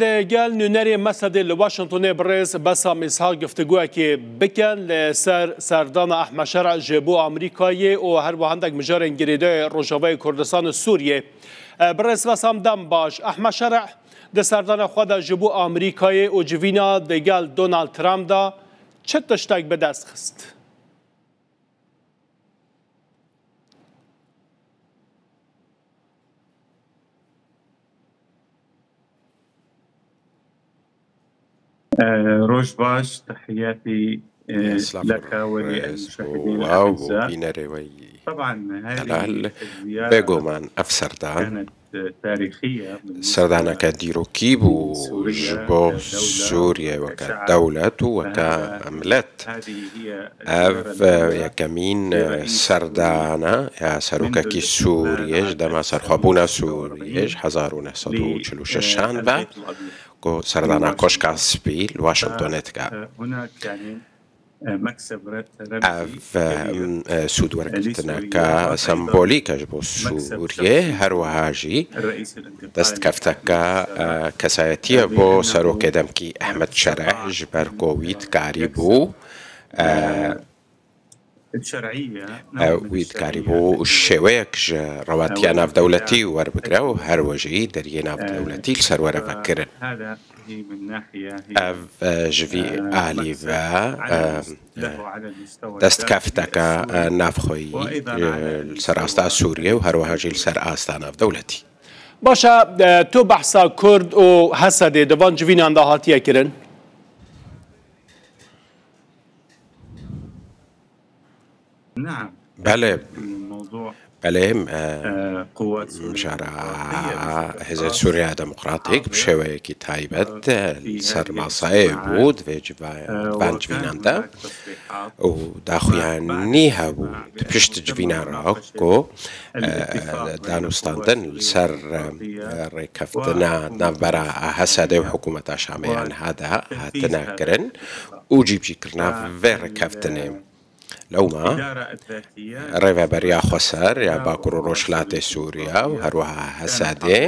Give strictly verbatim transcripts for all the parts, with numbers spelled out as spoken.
Li gel nûnerê Mesedê li Washingtonê birêz Besam Îshak giftiguyekê bikin li ser serdana Ehmed Şer'a ji bo Amerîkayê û her wiha hindek mijarên girêdayê Rojavayê Kurdistan û Sûriyê. Birêz Besam, dem baş. Ehmed Şer'a di serdana xwe de ji bo Amerîkayê û civîna di gel Donald Trump de çi tiştek bi dest xist? Roj baş, tehiyatî leka we lê el muşahidîn. Bînerê we yî delal. Bêguman ev serdan serdaneke dîrokî bû ji bo Sûriye weke dewlet û weke milet. Ev yekemîn serdana ya serokekî Sûriyê ji dema serxwebûna Sûriyê ji hezar û neh sed û çil û şeşan ve ku serdana Koşka Spî li Washingtonê dike. Ev, em, e, sûdwergirtineke sembolîk e ji bo Sûriyê, her wiha jî destkefteke, e, kesayetî ye bo serokê demkî Ehmed Şereh, ji ber ku wî dikarîbû, e, e, wî dikarîbû şêweyek ji rewatiya navdewletî werbigire û her wiha jî deriyê navdewletî li ser were vekirin. Ev, e, ji vî alî ve, e, e, destkefteke, e, navxweyî, e, li ser asta Sûriyê û her wiha jî li ser asta navdewletî. Baş e, e, tu behsa Kurd û Hesedê di van civînan de hatiye kirin? Belê. Belê, e, mijara Hêzên Sûriya Demokratîk bi şêweyekî taybet, e, li ser masayê bû, di vê civa-, di van civînan de û daxuyanî hebû di pişt civînan re ku, e, danûstandin li ser, e, rêkeftina navbera Hesedê û hikûmeta Şamê ya niha de hatine kirin û cîbicîkirina vê rêkeftinê. Lewma Rêveberiya Xweser ya Bakur û Rojhilatê Sûriya û her wiha Hesedê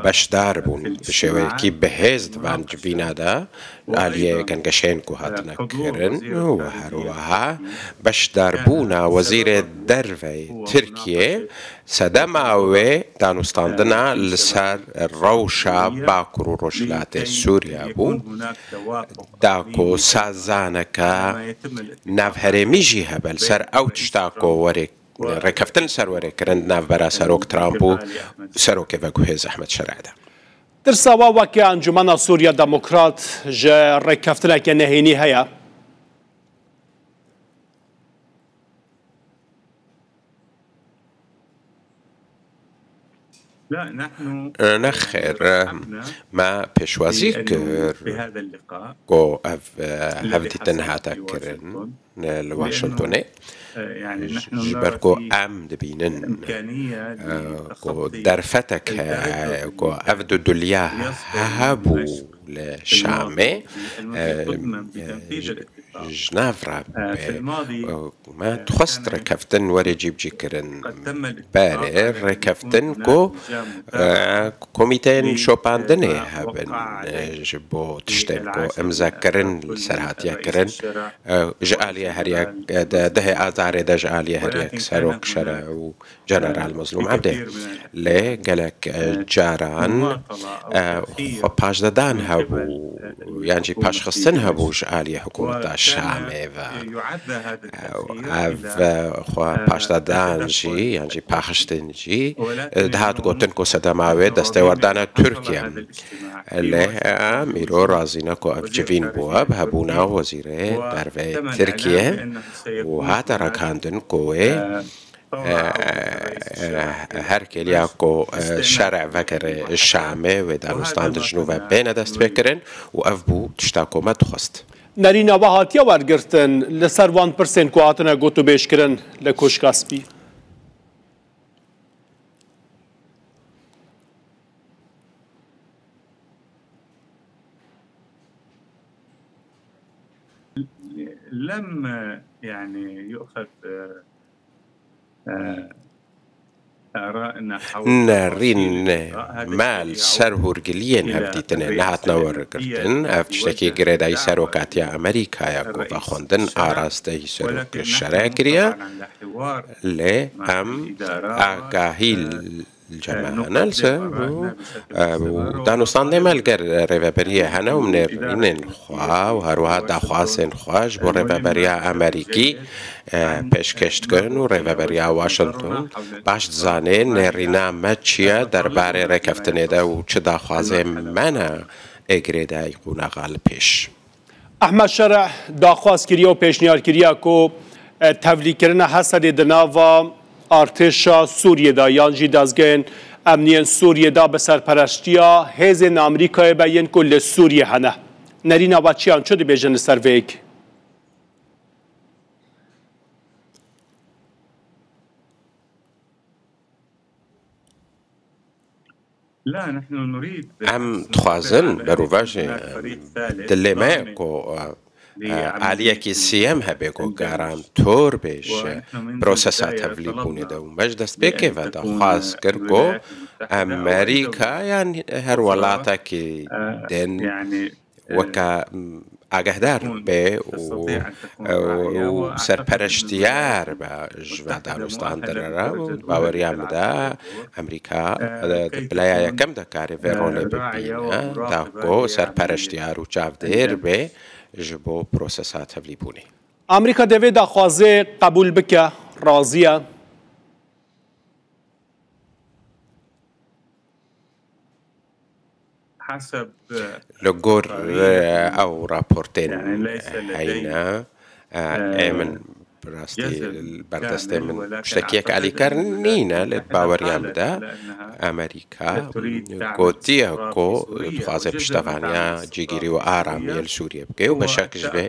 beşdar bûn, bi şêweyekî bihêz di van civîna de li aliyê gengeşeyên ku hatine kirin û her wiha beşdarbûna Wezîrê Derve yê Tirkiyê sedema wê danûstandina li ser rewşa Bakur û Rojhilatê Sûriya bû. Da ku sazaneke navherêmî jî hebe li ser ew tişta ku werê, rêkeftin li ser werê kirin di navbera Serok Trump û Serokê Veguhêz Ehmed Şer'e de. Tirsa we weke Encûmena Sûriya Demokrat ji rêkeftineke nehênî heye? Nexêr, me pêşwazî kir ku ev, e, hevdîtin hate kirin, e, li Washingtonê. Ji ber ku em dibînin, e, ku derfetek heye ku ev duduliya hebû li Şamê, e, e, ji nav re bê. Me dixwest rêkeftin were cîbicîkirin. Berê rêkeftin ku, e, komîteyên şopandinê hebin, e, ji bo tiştên ku imzekirin li ser hatiye kirin, e, ji aliyê her yek, e, de, dehê Azarê de ji aliyê her yek Serok Şer'e û General Mezlûm Ebdê. Lê gelek, e, caran, e, xwe paşdadan hebû, yan jî paşxistin hebû ji aliyê hikûmeta Şamê ve. E, ev, e, xwe paşdadan jî, yan jî paxiştin jî, e, dihat gotin ku sedema wê destêwerdana Tirkiye. Lê em îro razî ne ku ev civîn bû, bi hebûna Wezîrê Derve yê Tirkiye û hate ragihandin ku wê, e, e, her kêliya ku, e, şerê vekere Şamê wê danûstandin ji nû ve bêne destpêkirin û ev bû tişta ku me dixwest. Nerîna we hatiye wergirtin li ser van pirsên ku hatine gotûbêjkirin li Koşka Spî? لم، يعني، يؤخذ، آه، آه، Nerîn me li ser hûrgiliyên hevdîtinê nehatine wergirtin. Ev tiştekî girêdayî serokatiya Amerîkaya ku vexwendin arasteyî serok şerê kiriye. Lê em agahî li cem me hene li ser û, e, û danûstandê me li gel rêveberiyê hene û nêrînên xwe û herwiha daxwazên xwe ji bo rêveberiya Amerîkî, e, pêşkêş dikin û rêveberiya Washington baş dizane nêrîna me çi ye derbarê rêkeftinê de û çi daxwazê me ne ê girêdayî qonaxa li pêş. Ehmed Şereh daxwaz kiriye û pêşniyar kiriye ku, e, tevlîkirina Hesedê di nava artêşa Sûriyê de yan jî dezgehên emniyên Sûriyê de bi serpereştiya hêzên Amerîkayê be yên ku li Sûriyê hene. Nerîna we çi yan çi dibêjin li ser vê yekê? Em dixwazin berovajê, em, dilê me ye ku, e, e, aliyekî siyem hebe ku garantor bê ji prosesa tevlîbûnê de û me ji destpêkê ve daxwaz kir ku Amerîka yan her welatekî din weke, m, agehdar be û, û serpereştiyar be ji vê danûstandinê re û di baweriya min de Amerîka, e, di pileya yekem de karê vê rolê bibîne, da ku serpereştiyar û çavdêr be ji bo prosesa tevlîbûnê. Amerîka dê vê daxwazê qebûl bike, razî ye? Li gor, e, ew raportên heyne, e, ê min bi rastî li ber destê min tiştekî yek alîkar nîne, lê di baweriya min de Amerîka gotiye ku dixwaze piştevaniya cîgirî û aramiyê li Sûriyê bike û beşek ji vê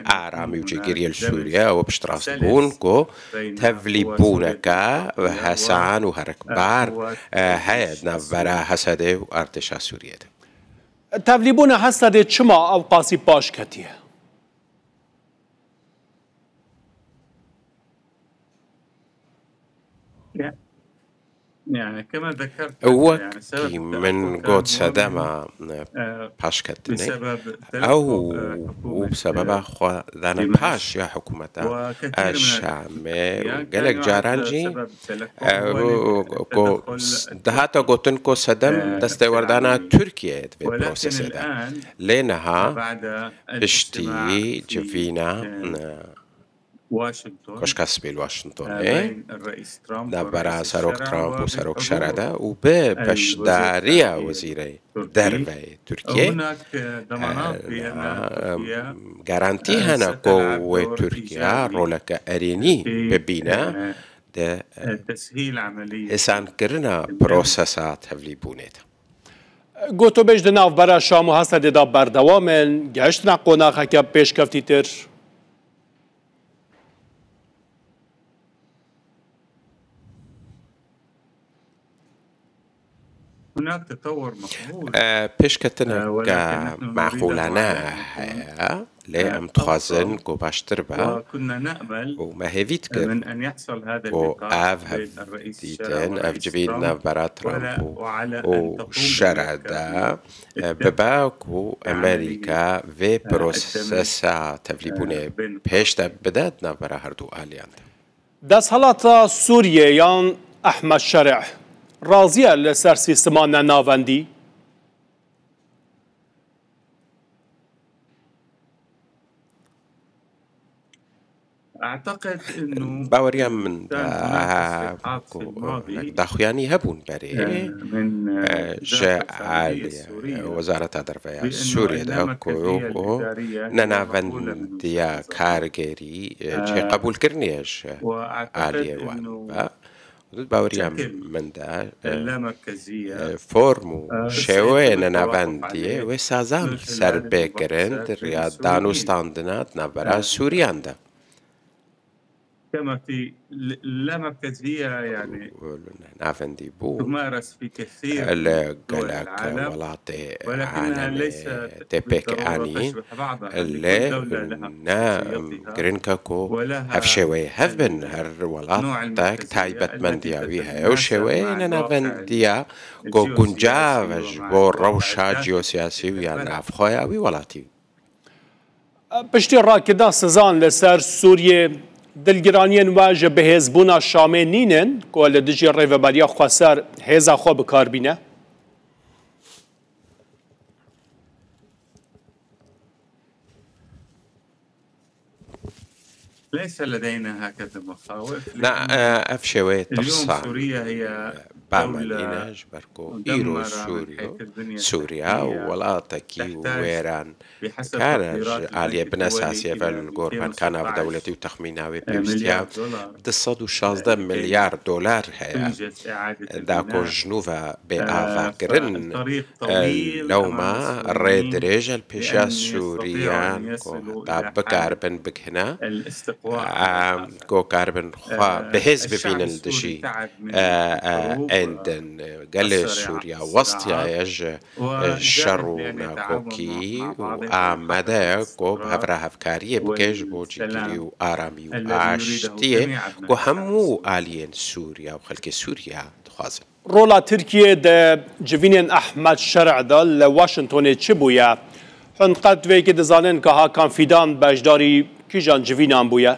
aramî û cîgiriyê li Sûriyê ew piştrast bûn ku tevlîbûneke hesan û herikbar, e, heye di navbera Hesedê û artêşa Sûriyê de. Tevlîbûna Hesedê çima ew qasî paş ketiye? Wekî min got sedema, e, paşketinê, ew û bi sebeba xwe dane paş ya hikûmeta Şamê û gelek caran jî, e, ku dihate gotin ku sedem destêwerdana Tirkiyeyê di vê prosesê de. Lê niha piştî civîna, e, Koşka Spî li Washingtonê, navbera Serok Trump û Serok Şereda û bi beşdariya Wezîrê Derve yê Tirkiyê, e, niha, em, garantî hene ku wê Tirkiye roleke erênî bibîne di, e, hêsankirina prosesa tevlîbûnê de. Gotûbêj di navbera Şam û Hesedê de berdewam in, gehiştina qonaxeke pêşkevtîtir. E, pêşketineke meqûlane heye, lê em dixwazin ku baştir be û me hêvî dikir ku ev hevdîtin, ev civîn navbera Trump û, û Şereda, e, bibe ku Amerîka vê prosesa tevlîbûnê pêş de bide di navbera herdu aliyan de. Desthilata Sûriyê yan Ehmed Şereh razî ye li ser sîstema nenavendî? Baweriya min de ku daxuyanî hebûn berê, e, ji alî Wezareta Derve ya Sûriyê de ku, ku nenavendiya kargerî, e, cihê qebûlkirinê ye ji aliyê wan ve. Di baweriya min de, e, e, form û şêweyê nenavendiyê wê sazan li ser bê kirin di riya danûstandina di navbera Sûriyan de. كما في ل- لا مركزية، يعني، navendî bû تمارس في كثير li من دول gelek العالم، welatê ولكنها alemê ليست tê pêk بالضرورة anî تشبه بعضها. Lê لكل دولة لها ne خصوصيتها girîn e ku ولها hevşêweyê hev bin. Her welatek taybetmendiya wî heye û şêweyê ne navendiya ku guncav e ji bo rewşa ciyosiyasî û ya navxweya wî welatî. Piştî rakirina sizan li ser Sûriyê, dilgiraniyên we ji bihêzbûna Şamê nînin ku li dijî Rêveberiya Xweser hêza xwe bi kar bîne? ليس لدينا هكذا مخاوف. Na, e, ev şêweyê tirsan ba me nîne, ji ber ku îro Sûriyo, Sûriya û welatekî wêran kar e ji aliyê binesasiyê ve li gor penka navdewletî û texmîna wê pêwîstiya du sed û şazdeh milyar dolar heye. Da ku ji nû ve bê avakirin, e, lewma rê dirêj e li pêşiya Sûriyan ku heta bikaribin bigihine, e, ku karibin xwe bihêz bibînin li dijî, e, e, ên din, e, gelê Sûriya westiyaye ji, e, şer û nakokî û amade ye ku bi hev re hevkariyê bike ji bo cîgirî û aramî û aştiyê ku hemû aliyên Sûriya û xelkê Sûriya dixwazin. Rola Tirkiyê di civînên Ehmed Şer'da li Washingtonê çi bûye? Hûn qet vê yekê dizanin ka Hakan Fîdan beşdarî kîjan civînan bûye?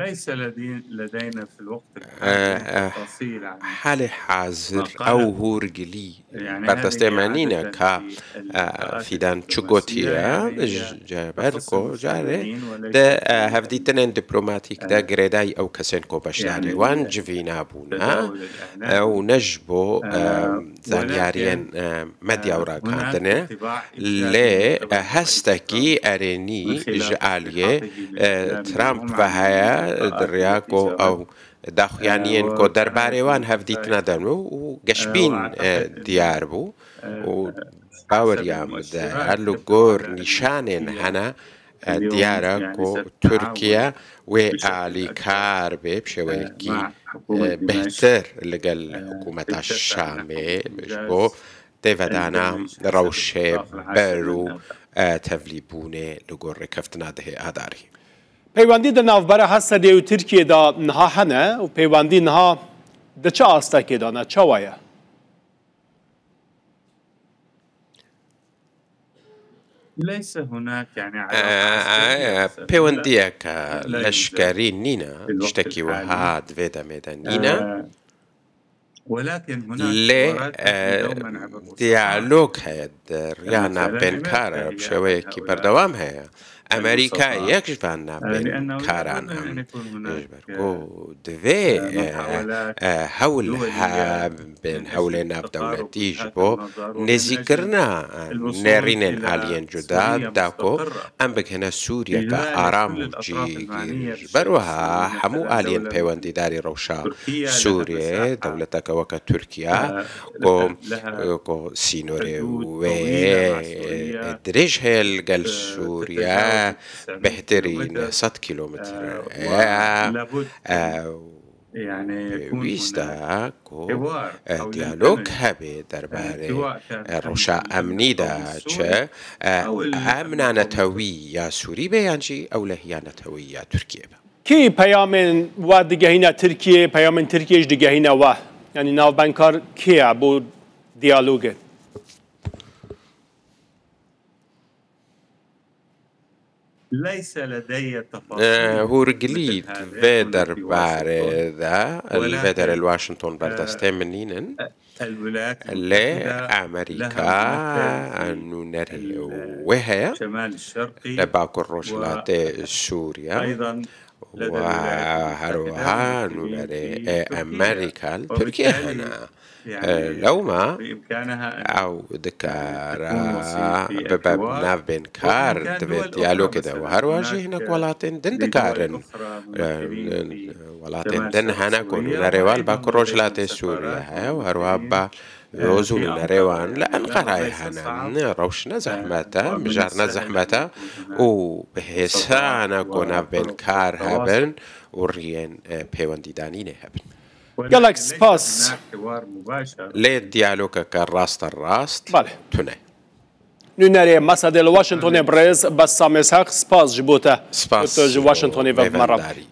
ليس لدي- لدينا في الوقت الحالي تفاصيل عن halê hazir ew hûrgilî berdestê me nîne ka, e, Fîdan çi gotiye, ji ber ku carê di, e, hevdîtinên diplomatîk de girêdayî ew kesên ku beşdarî wan civîna bûne, e, û ne ji bo, e, zanyariyên, e, medya û ragihandinê, lê, e, hestekî erênî ji aliyê, e, Trump ve heye, di riya ku ew daxuyaniyên ku derbarê wan hevdîtina dermû û geşbîn, e, diyar bû û baweriya min de li gor nîşanên hene, e, diyar e ku Tirkiye wê alîkar bê bi şêweyekî, e, bêhtir li gel hikûmeta Şamê ji bo têvedana rewşê ber û, e, tevlîbûnê li gor rêkeftina dehê Adarî. Peywendî di navbera Hesedê û Tirkiyê de niha hene û peywendî niha di çi astekê de ne? Çawa ye? ليس هناك، يعني، علاقة عسكرية مثلًا. Pêwendiyeke leşkerî nîne, tiştekî wiha di vê demê de nîne. Lê, e, diyalog heye, di riya navbênkar e, bi şêweyekî berdewam heye. Amerîka yek ji van navbênkaran e. Ji ber ku divê, e, e, hewl hebin, hewlên navdewletî ji bo nêzîkirina, e, nêrînên aliyên cuda, da ku em bigihine Sûriyeke aram û cîgir. Ji ber wiha hemû aliyên peywendîdarî rewşa Sûriyê, dewleteke weke Tirkiye, ku, ku sînorê wê dirêj heye li gel Sûriye, bêhtirî neh sed kîlometre ye. E, pêwîst e ku, e, diyalog hebe derbarê, e, rewşa emnî de çi, e, emna netewî ya Sûrî be yan jî ewlehiya netewî ya Tirkiyê be. Kî peyamên we digehîne Tirkiyê, peyamên Tirkiyê jî digehîne we? Yanî navbendkar kê ye bo diyalogê? ليس لدي تفاصيل. E, hûrgilî مثل هذه vê هنا في derbarê واشنطن. De, li vê derê li Washington, e, berdestê min nînin. الولايات المتحدة لها هناك، e، nûnerê wê heye. شمال الشرقي، li Bakur Rojhilatê Sûriye. أيضًا لدى الولايات المتحدة، her wiha nûnerê, e، Amerîka li Tirkiye hene. E, lewma ew dikare bibe navbênkar di vê diyalogê de û her wiha jî hinek welatên din dikarin, e, welatên din hene ku nûnerê wan li Bakur Rojhilatê Sûriye heye û her wiha ba Yoz û nûnerê wan li Enqerayê hene. Rewş ne zehmet e, mijar ne zehmet e û bi hêsan e ku navbên kar hebin û riyên, e, pêwendîdanînê hebin. Gelek spas. Lê diyalogeke raste rast Belê. tune. Nûnerê Mesedê li Washingtonê birêz Bessamê Seq, spas ji bo te. Spas Tu ji Washingtonê ve bi me re. Mêvandarî.